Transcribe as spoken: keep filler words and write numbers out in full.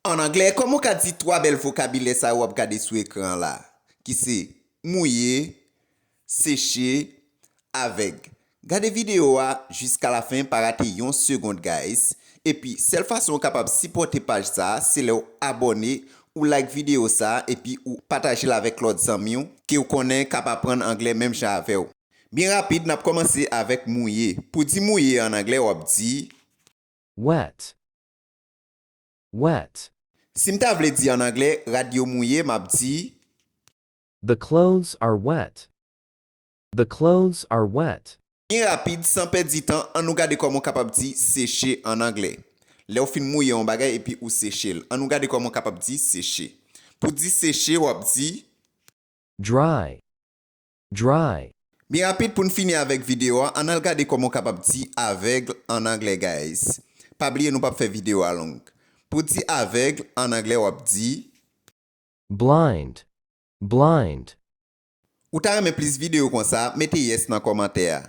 An anglè, kòman w ka di twa bèl vokabilè sa yo w ap gade sou ekran an la, ki se mouye, seche, avèg? Gade videyo a jiska lafen, pa rate yon segond, guys. Epi, sèl fason w kapab sipòte paj sa a, se lè w abòne, ou like videyo sa a, epi ou pataje l avèk lòt zanmi w ke w konnen k ap aprann anglè menm jan avè w. Byen rapid, n ap kòmanse avèk mouye. Pou di mouye an anglè, w ap di, Wet. Wet. Si m ta vle di an anglè, rad yo mouye, m ap di, The clothes are wet. The clothes are wet. Byen rapid, san pèdi tan, ann nou gade kòman w kapab di seche an anglè. Lè w fin mouye yon bagay epi ou seche l, ann nou gade kòman w kapab di seche. Pou di seche, w ap di, Dry. Dry. Byen rapid, pou n fini avèk videyo a, ann al gade kòman w kapab di avèg an anglè, guys. Pa bliye, nou p ap fè videyo a long. Pou di avèg an anglè, w ap di, Blind. Blind. Ou ta renmen plis videyo konsa? Mete yes nan kòmantè a.